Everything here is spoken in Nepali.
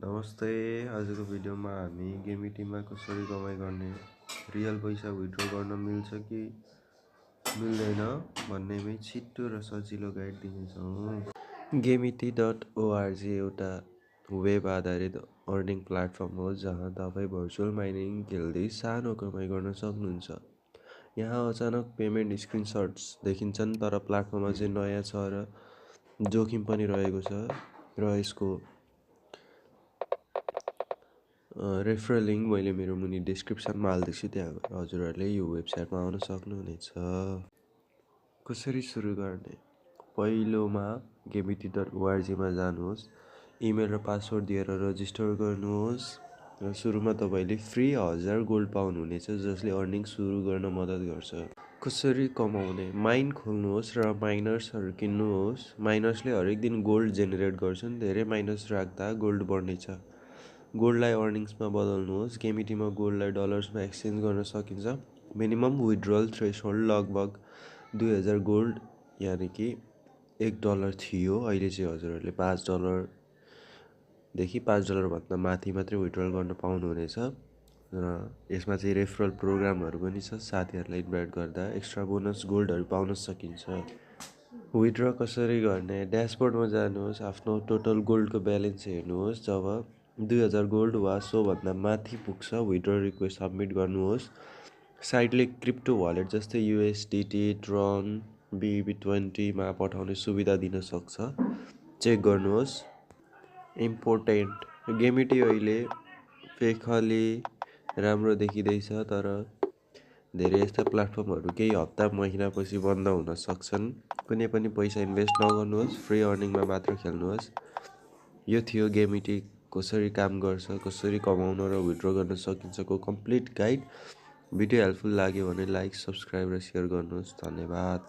नमस्ते। आजको भिडियोमा हामी गेमिटीमा कसरी कमाइ गर्ने, रियल पैसा विथड्र गर्न मिल्छ कि मिल्दैन भन्नेमै छिटो र सजिलो गाइड दिनेछौँ। गेमिटी.org एउटा वेब आधारित अर्निङ प्लेटफर्म हो जहाँ तपाईँ भर्चुअल माइनिङ खेल्दै सानो कमाइ गर्न सक्नुहुन्छ। यहाँ अचानक पेमेन्ट स्क्रिनसट्स देखिन्छन्, तर प्लेटफर्ममा चाहिँ नयाँ छ र जोखिम पनि रहेको छ र यसको रेफरल लिङ्क मैले मेरो मुनि डिस्क्रिप्सनमा हाल्दैछु, त्यहाँ गएर हजुरहरूले यो वेबसाइटमा आउन सक्नुहुनेछ। कसरी सुरु गर्ने? पहिलोमा गेमिटी.org जानुहोस्, इमेल र पासवर्ड दिएर रजिस्टर गर्नुहोस् र सुरुमा तपाईँले फ्री 1000 गोल्ड पाउनुहुनेछ, जसले अर्निङ सुरु गर्न मद्दत गर्छ। कसरी कमाउने? माइन खोल्नुहोस् र माइनर्सहरू किन्नुहोस्। माइनर्सले हरेक दिन गोल्ड जेनेरेट गर्छन्, धेरै माइनर्स राख्दा गोल्ड बढ्नेछ। गोल्डलाई अर्निङ्समा बदल्नुहोस्। गेमिटीमा गोल्डलाई डलर्समा एक्सचेन्ज गर्न सकिन्छ। मिनिमम विड्रल थ्रेसहोल्ड लगभग 2000 गोल्ड यानि कि $1 थियो। अहिले चाहिँ हजुरहरूले $5देखि $5 माथि मात्रै विड्रल गर्न पाउनुहुनेछ र यसमा चाहिँ रेफरल प्रोग्रामहरू पनि छ। साथीहरूलाई इन्भाइट गर्दा एक्स्ट्रा बोनस गोल्डहरू पाउन सकिन्छ। विड्र कसरी गर्ने? ड्यासबोर्डमा जानुहोस्, आफ्नो टोटल गोल्डको ब्यालेन्स हेर्नुहोस्। जब 2000 गोल्ड वा सोभन्दा माथि पुग्छ, विड्र रिक्वेस्ट सबमिट गर्नुहोस्। साइटले क्रिप्टो वालेट जस्तै USDT, ट्रन, BB20मा पठाउने सुविधा दिन सक्छ। चेक गर्नुहोस्। इम्पोर्टेन्ट, गेमिटी अहिले फेकली राम्रो देखिँदैछ, तर धेरै यस्ता प्लेटफर्महरू केही हप्ता महिनापछि बन्द हुन सक्छन्। कुनै पनि पैसा इन्भेस्ट नगर्नुहोस्, फ्री अर्निङमा मात्र खेल्नुहोस्। यो थियो गेमिटी कसरी काम गर्छ, कसरी कमाउन र विड्र गर्न सकिन्छको कम्प्लिट गाइड। भिडियो हेल्पफुल लाग्यो भने लाइक, सब्सक्राइब र सेयर गर्नुहोस्। धन्यवाद।